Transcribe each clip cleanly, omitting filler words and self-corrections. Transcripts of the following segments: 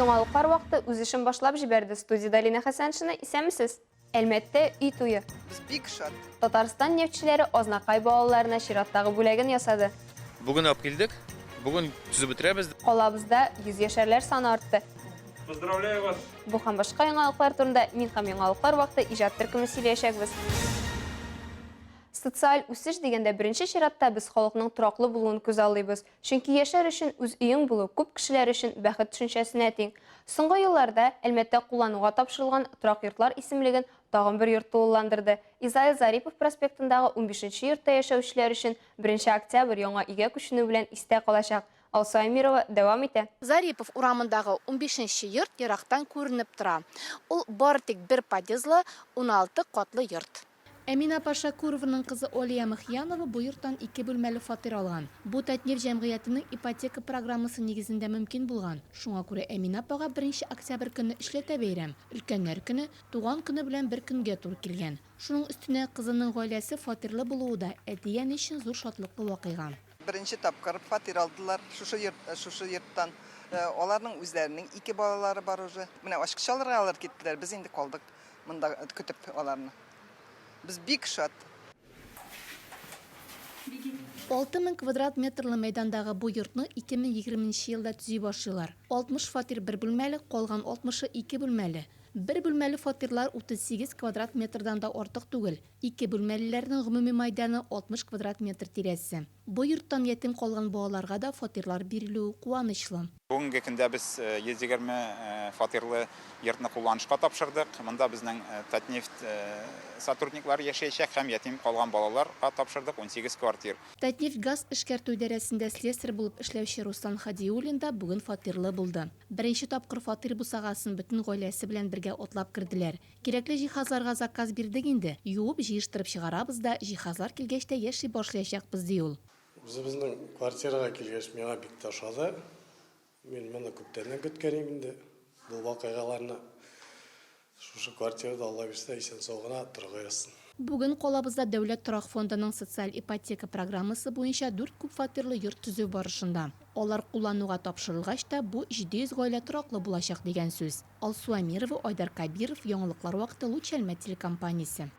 Яңалыклар вакыты үз эшен башлап җибәрде. Студиядә Алина Хәсәншина, исәнмесез? Әлмәттә өй туе. Без бик шат. Татарстан нефтьчеләре Азнакай балаларына чираттагы бүләген ясады. Бүген алып килдек. Бүген төзеп бетерәбез. Калабызда йөзьяшәрләр саны артты. Поздравляю вас! Бу һәм башка яңалыклар турында мин һәм Яңалыклар вакыты иҗат төркеме сөйләячәкбез. Социаль үсеш дигәндә беренче чиратта без халыкның тораклы булуын күзаллыйбыз. Чөнки яшәр өчен үз өең булу күп кешеләр өчен бәхет төшенчәсенә тиң. Соңгы елларда Әлмәттә куллануга тапшырылган торак йортлар исемлеген тагын бер йорт тулыландырды. Изаил Зарипов проспектындагы унбишенче йортта яшәүчеләр өчен беренче октябрь яңа өйгә күченү белән истә калачак. Алсу Әмирова дәвам итә. Зарипов урамындагы унбишенче йорт ерактан күренеп тора. Ул бары тик бер подъездлы, 16 катлы йорт. Әминә апа Шәкүрованың кызы Олия Мөхьянова бу йорттан ике бүлмәле фатир алган. Бу Татнефть җәмгыятенең ипотека программасы нигезендә мөмкин булган. Шуңа күрә Әминә апага беренче октябрь көнне өчләтә бәйрәм, Өлкәннәр көне, туган көне белән бер көнгә туры килгән. Шуның өстенә, кызының гаиләсе фатирлы булуы да әти-әни өчен зур шатлыклы вакыйга. Беренче тапкыр фатир алдылар шушы йорт, шушы йорттан. Аларның үзләренең ике балалары бар уже. Менә ачкыч алырга алар киттеләр, без инде калдык монда көтеп аларны. Без бик шат. 6000 квадрат метрлы мәйдандагы бу йортны 2020 нче елда төзи башлыйлар. 60 фатир бер бүлмәле, калган алтмышы ике бүлмәле. Бер бүлмәле фатирлар 38 квадрат метрдан да артык түгел. Ике бүлмәлеләрнең гомуми майданы 60 квадрат метр тирәсе. Бу йорттан ятим калган балаларга да фатирлар бирелүе куанычлы. Бүгенге көндә без 120 фатирлы йортны кулланышка тапшырдык. Монда безнең Татнефть сотрудниклары яшәячәк һәм ятим калган балаларга тапшырдык 18 квартир. Татнефть газ эшкәртү идарәсендә слесарь булып эшләүче Руслан Һадиуллин да бүген фатирлы булды. Беренче тапкыр фатир бусагасын бөтен гаиләсе белән бергә атлап керделәр. Кирәкле җиһазларга заказ бирдек инде, юып, җыештырып чыгарабыз да, җиһазлар килгәч тә яши башлыячакбыз, ди ул. Үзебезнең квартирага килгәч, миңа бик тә ошады. Мин моны күптәннән көткән идем инде, бу вакыйгаларны. Шушы квартирада, Алла бирсә, исән-сау гына торырга язсын. Бүген калабызда Дәүләт торак фондының социаль ипотека программасы буенча дүрт күпфатирлы йорт төзү барышында. Алар куллануга тапшырылгач та, бу 700 гаилә тораклы булачак дигән сүз. Алсу Әмирова, Айдар Кабиров, Яңалыклар вакыты, Луч Әлмәт телекомпаниясе.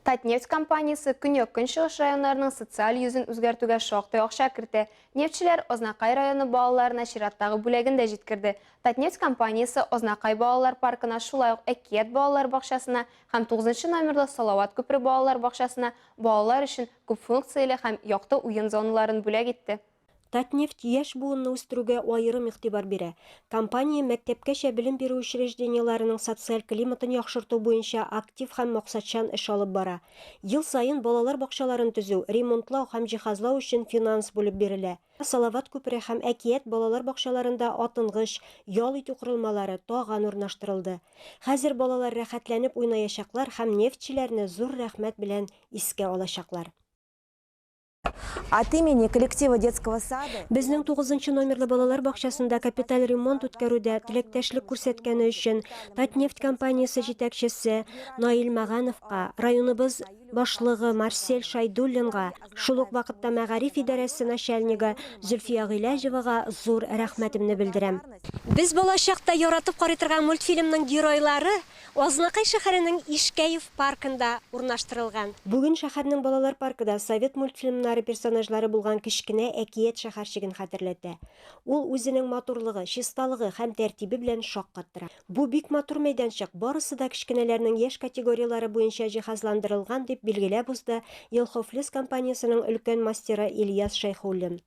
Татнефть компаниясе көньяк-көнчыгыш районнарының социаль йөзен үзгәртүгә шактый акча кертә. Нефтьчеләр Азнакай районы балаларына чираттагы бүләген дә җиткерде. Татнефть компаниясе Азнакай балалар паркына, шулай ук Әкият балалар бакчасына һәм тугызынчы номерлы Салават күпере балалар бакчасына балалар өчен күпфункцияле һәм якты уен зоналарын бүләк итте. Татнефть яшь буынны үстерүгә аерым игътибар бирә. Компания мәктәпкәчә белем бирү учреждениеләренең социаль климатын яхшырту буенча актив һәм максатчан эш алып бара. Ел саен балалар бакчаларын төзү, ремонтлау һәм җиһазлау өчен финанс бүлеп бирелә. Салават күпере һәм Әкият балалар бакчаларында атынгыч, ял итү корылмалары, таган урнаштырылды. Хәзер балалар рәхәтләнеп уйнаячаклар һәм нефтьчеләрне зур рәхмәт белән искә алачаклар. От имени коллектива детского сада. Безнең тугызынчы номерлы балалар бакчасында капиталь ремонт үткәрүдә теләктәшлек күрсәткәне өчен Татнефть компаниясе җитәкчесе Наил Мәгановка, районыбыз башлыгы Марсель Шәйдуллинга, шул ук вакытта мәгариф идарәсе начальнигы Зөлфия Гыйләҗевага зур рәхмәтемне белдерәм. Без балачакта яратып карый торган мультфильмның геройлары Азнакай шәһәренең Ишкәев паркында урнаштырылган. Бүген шәһәрнең балалар паркы да совет мультфильмнары персонажлары булган кечкенә әкият шәһәрчеген хәтерләтә. Ул үзенең матурлыгы, чисталыгы һәм тәртибе белән шаккаттыра. Бу бик матур мәйданчык, барысы да кечкенәләрнең яшь категорияләре буенча җиһазландырылган, дип билгеләп узды Елховлес компаниясенең өлкән мастеры Ильяс Шәйхуллин.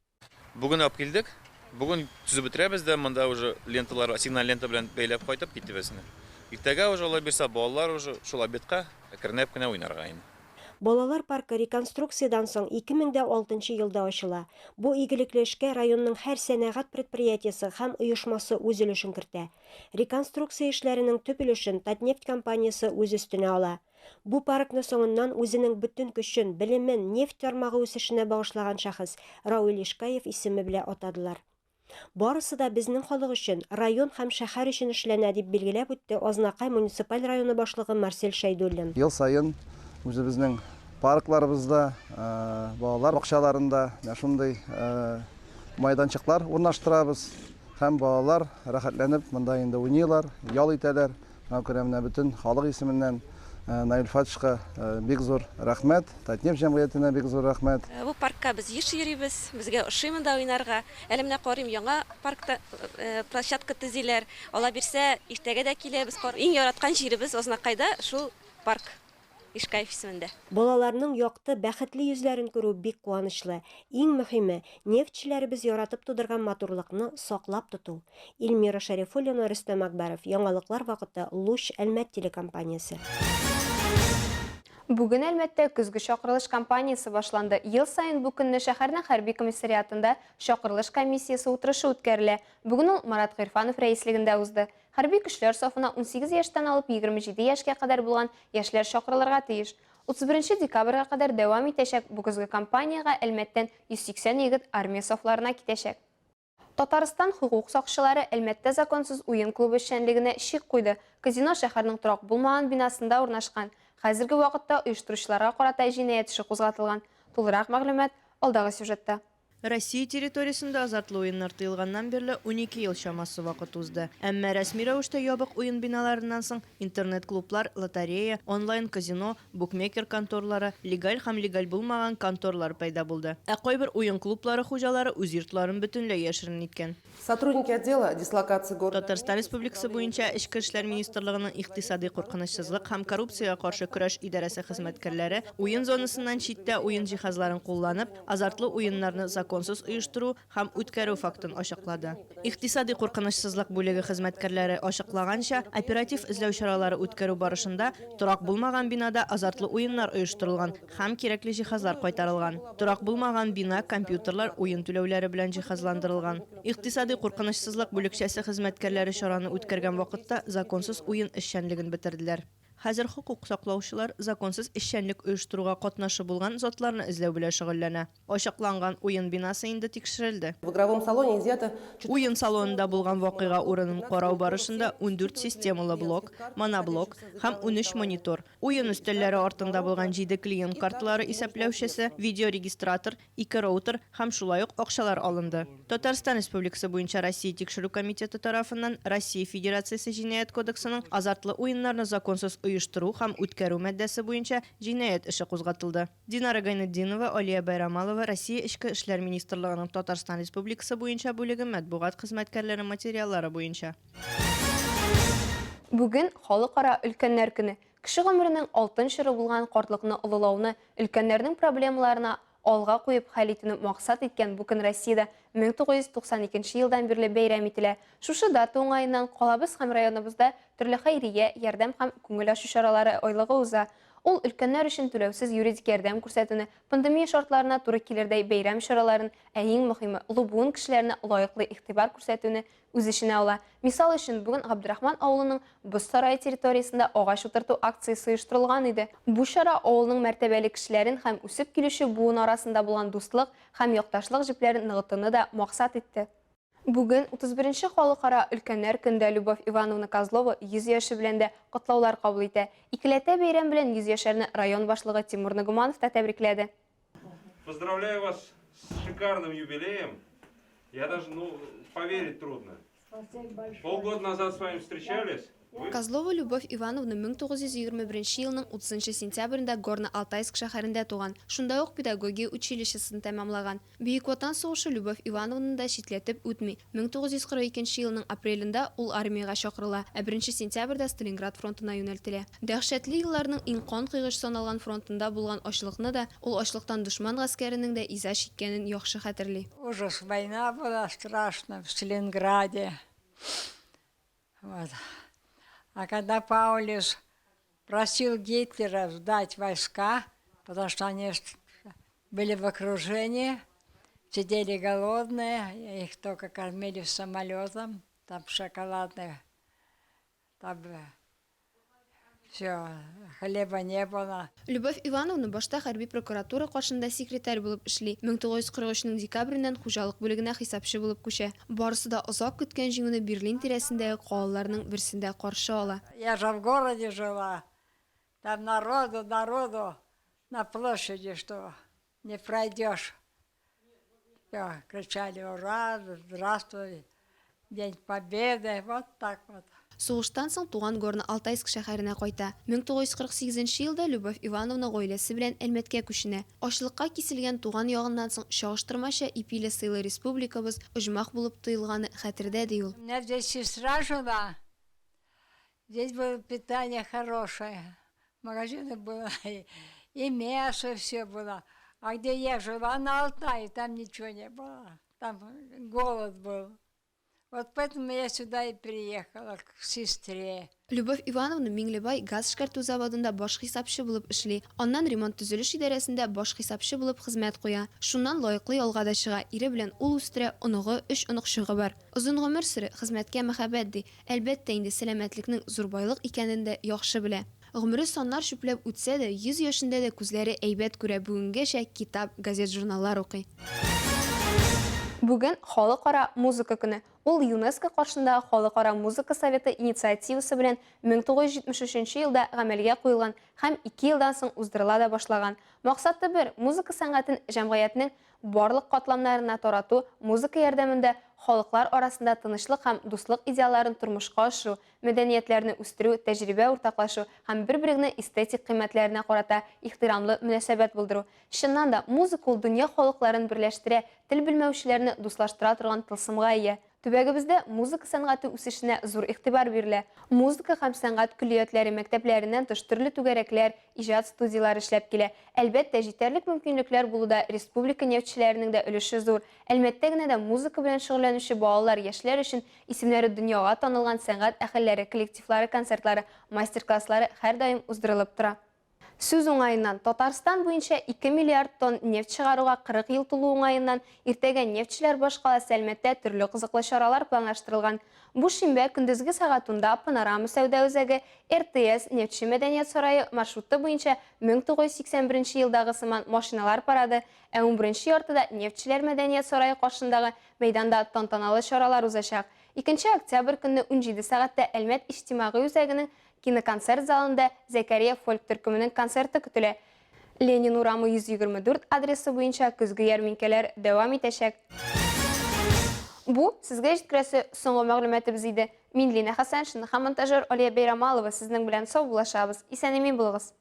Бүген алып килдек. Бүген төзеп бетерәбез дә, монда уже ленталар, сигналь лента белән бәйләп кайтып китебез инде. Иртәгә уже Алла бирсә, балалар уже шул обедка әкренләп кенә уйнарга инде. Балалар паркы реконструкциядән соң 2006 нчы елда ачыла. Бу игелекле эшкә районның һәр сәнәгать предприятиесе һәм оешмасы үз өлешен кертә. Реконструкция эшләренең төп өлешен Татнефть компаниясе үз өстенә ала. Бу паркны соңыннан үзенең бөтен көчен, белемен нефть тармагы үсешенә багышлаган шәхес Рауил Ишкаев исеме белә атадылар. Барысы да безнең халык өчен, район һәм шәһәр өчен эшләнә, дип билгеләп үтте Азнакай муниципаль районы башлыгы Марсель Шәйдуллин. Ел саен үзебезнең паркларыбызда, балалар бакчаларында менә шундый майданчыклар урнаштырабыз. Һәм балалар рәхәтләнеп монда инде уйныйлар, ял итәләр. Шуңа күрә менә бөтен халык исеменнән Наил Фатышка бик зур рәхмәт, Татнефть җәмгыятенә бик зур рәхмәт. Бу паркка без еш йөрибез, безгә ошый монда уйнарга. Әле менә карыйм, яңа паркта площадка төзиләр. Алла бирсә, иртәгә дә киләбез. Иң яраткан җиребез Азнакайда шул парк. Ишкаев исемендә. Балаларның якты, бәхетле йөзләрен күрү бик куанычлы. Иң мөһиме, нефтьчеләребез яратып тудырган матурлыкны саклап тоту. Эльмира Шәрифуллина, Рөстәм Акбәров, Яңалыклар вакыты, Луч, Әлмәт телекомпаниясе. Бүген Әлмәттә көзге чакырылыш кампаниясе башланды. Ел саен бу көнне шәһәрнең хәрби комиссариатында чакырылыш комиссиясе утырышы үткәрелә. Бүген ул Марат Гыйрфанов рәислегендә узды. Хәрби көчләр сафына 18 яшьтән алып 27 яшькә кадәр булган яшьләр чакырылырга тиеш. 31 декабрьгә кадәр дәвам итәчәк бу көзге кампаниягә Әлмәттән 180 егет армия сафларына китәчәк. Татарстан хокук сакчылары Әлмәттә законсыз уен клубы эшчәнлегенә чик куйды. Казино шәһәрнең торак булмаган бинасында урнашкан. Хәзерге вакытта оештыручыларга карата җинаять эше кузгатылган. Тулырак мәгълүмат алдагы сюжетта. Россия территориясендә азартлы уеннар тыелганнан бирле 12 ел чамасы вакыт узды. Әмма рәсми рәвештә ябык уен биналарыннан соң интернет-клублар, лотерея, онлайн-казино, букмекер конторлары, легаль һәм легаль булмаган конторлар пәйда булды. Ә кайбер уен клублары хуҗалары үз йортларын бөтенләй яшерен иткән. Сотрудники отдела дислокации города Татарстан Республикасы буенча Эчке эшләр министрлыгының икътисадый куркынычсызлык һәм коррупциягә каршы көрәш идарәсе хезмәткәрләре уен зонасыннан читтә уен җиһазларын кулланып, азартлы уеннарны законсыз оештыру һәм үткәрү фактын ачыклады. Икътисадый куркынычсызлык бүлеге хезмәткәрләре ачыклаганча, оператив эзләү чаралары үткәрү барышында торак булмаган бинада азартлы уеннар оештырылган һәм кирәкле җиһазлар кайтарылган. Торак булмаган бина компьютерлар, уен түләүләре белән җиһазландырылган. Икътисадый куркынычсызлык бүлекчәсе хезмәткәрләре чараны үткәргән вакытта законсыз уен эшчәнлеген бетерделәр. Хәзер хокук саклаучылар законсыз эшчәнлек оештыруга катнашы булган затларны эзләү белән шөгыльләнә. Ачыкланган уен бинасы инде тикшерелде. В игровом салоне изъято Уен салонында булган вакыйга урынын карау барышында 14 системалы блок, моноблок һәм 13 монитор, Уен өстәлләре артында булган җиде клиент карталары исәпләүчесе, видеорегистратор, ике роутер һәм шулай ук акчалар алынды. Татарстан Республикасы буенча Россия Тикшерү комитеты тарафыннан Россия Федерациясе Җинаять кодексының Азартлы уеннарны законсыз оештыру һәм үткәрү маддәсе буенча җинаять эше кузгатылды. Динара Гайнетдинова, Алия Байрамалова, Россия Эчке эшләр министрлыгының Татарстан Республикасы буенча бүлеге матбугат хезмәткәрләре материаллары буенча. Бүген Халыкара өлкәннәр көне. Кеше гомеренең алтын чоры булган картлыкны олылауны, өлкәннәрнең проблемаларына алга куеп хәл итүне максат иткән бу көн Россиядә 1992 елдан бирле бәйрәм ителә. Шушы дата уңаеннан калабыз һәм районыбызда төрле хәйрия, ярдәм һәм күңел ачу чаралары айлыгы уза. Ул өлкәннәр өчен түләүсез юридик ярдәм күрсәтүне, пандемия шартларына туры килердәй бәйрәм чараларын, ә иң мөһиме, олы буын кешеләренә лаеклы игътибар күрсәтүне үз эченә ала. Мисал өчен, бүген Габдрахман авылының Боз сарае территориясендә агач утырту акциясе оештырылган иде. Бу чара авылның мәртәбәле кешеләрен һәм үсеп килүче буын арасында булган дуслык һәм якташлык җепләрен ныгытуны да максат итте. Бүген, 31 нче Халыкара өлкәннәр көндә Любовь Ивановна Козлова 100 яше белән дә котлаулар кабул итә. Икеләтә бәйрәм белән йөзьяшәрне район башлыгы Тимур Нагуманов та тәбрикләде. Поздравляю вас с шикарным юбилеем. Я даже, ну, поверить трудно. Полгода назад с вами встречались. Козлова Любовь Ивановна 1921 елның 30 сентябрендә Горно-Алтайск шәһәрендә туган, шунда ук педагогия училищесын тәмамлаган. Бөек Ватан сугышы Любовь Ивановнаны да читләтеп үтми. 1942 елның апрелендә ул армиягә чакырыла, ә беренче сентябрьдә Сталинград фронтына юнәлтелә. Дәһшәтле елларның иң канкойгыч саналган фронтында булган ачлыкны да, ул ачлыктан дошман гаскәренең дә иза чиккәнен яхшы хәтерли. Ужас, война была страшная в Сталинграде. Вот. А когда Паулюс просил Гитлера сдать войска, потому что они были в окружении, сидели голодные, их только кормили самолетом, там шоколадные, там все, хлеба не было. Любовь Ивановна башта хәрби прокуратура каршында секретарь булып эшли, 1943 нең декабреннән хуҗалык бүлегенә хисапчы булып күчә. Барысы да озак көткән җиңүне Берлин тирәсендәге калаларның берсендә каршы ала. Я же в городе жила, там народу, народу на площади, что не пройдешь. Все, кричали ура, здравствуй. День Победы, вот так вот. Сугыштан соң туган Горно-Алтайск шәһәренә кайта. 1948 нче елда Любовь Ивановна гаиләсе белән Әлмәткә күченә. Ачлыкка киселгән туган ягыннан соң чагыштырмача ипиле-сыйлы республикабыз оҗмах булып тоелганы хәтердә, ди ул. У меня здесь сестра жила, здесь было питание хорошее, магазины было, и мясо все было. А где я жила на Алтае, там ничего не было, там голод был. Вот поэтому я сюда и приехала, к сестре. Любовь Ивановна Миңлебай газ эшкәртү заводында баш хисапчы булып эшли, аннан ремонт-төзелеш идарәсендә баш хисапчы булып хезмәт куя. Шуннан лаеклы ялга да чыга, ире белән ул үстерә, оныгы, өч оныкчыгы бар. Озын гомер сере, хезмәткә мәхәббәт, ди. Әлбәттә инде, сәламәтлекнең зур байлык икәнен дә яхшы белә. Гомере саннар чүпләп үтсә дә, 100 яшендә дә күзләре әйбәт күрә, бүгенгәчә китап, газет-журналлар укый. Бүген Халыкара музыка көне. Ул ЮНЕСКО каршындагы Халыкара музыка советы инициативасы белән 1973 елда гамәлгә куелган һәм ике елдан соң уздырыла да башлаган. Максаты бер, музыка сәнгатен җәмгыятьнең барлык катламнарына тарату, музыка ярдәмендә халыклар арасында тынычлык һәм дуслык идеалларын тормышка ашыру, мәдәниятләрне үстерү, тәҗрибә уртаклашу һәм бер-береңне эстетик кыйммәтләренә карата ихтирамлы мөнәсәбәт булдыру. Чыннан да, музыка ул дөнья халыкларын берләштерә, тел белмәүчеләрне дуслаштыра торган тылсымга ия. Төбәгебездә музыка сәнгате үсешенә зур игътибар бирелә. Музыка һәм сәнгать көллиятләре мәктәпләреннән тыш төрле түгәрәкләр, иҗат студияләре эшләп килә. Әлбәттә, җитәрлек мөмкинлекләр булуда республика нефтьчеләренең дә өлеше зур. Әлмәттә генә дә музыка белән шөгыльләнүче балалар, яшьләр өчен Исемнәре дөньяга танылган сәнгать әһелләре коллективлары концертлары, мастер-класслары һәрдаим уздырылып тора. Сүз уңаеннан, Татарстан буенча 2 миллиард тонн нефть чыгаруга 40 ел тулу уңаеннан, иртәгә нефтьчеләр башкаласы Әлмәттә төрле кызыклы чаралар планлаштырылган. Бу шимбә көндезге сәгать унда Панорама сәүдә үзәге, РТС, Нефтьче мәдәният сарае маршруты буенча 1981 елдагы сыман машиналар парады, ә унберенче яртыда Нефтьчеләр мәдәният сарае каршындагы Мәйданда тантаналы чаралар узачак. Икенче октябрь көнне 17 сәгатьтә Әлмәт иҗтимагый үзәгенең киноконцерт залында Зәкәрия фольк-төркеменең концерты көтелә. Ленин урамы 124 адресы буенча көзге ярминкәләр дәвам итәчәк. Бу, сезгә җиткерәсе соңгы мәгълүматыбыз иде. Мин Лина Хәсәншина һәм монтажер Алия Бәйрамалова сезнең белән саубуллашабыз. Исән-имин булыгыз!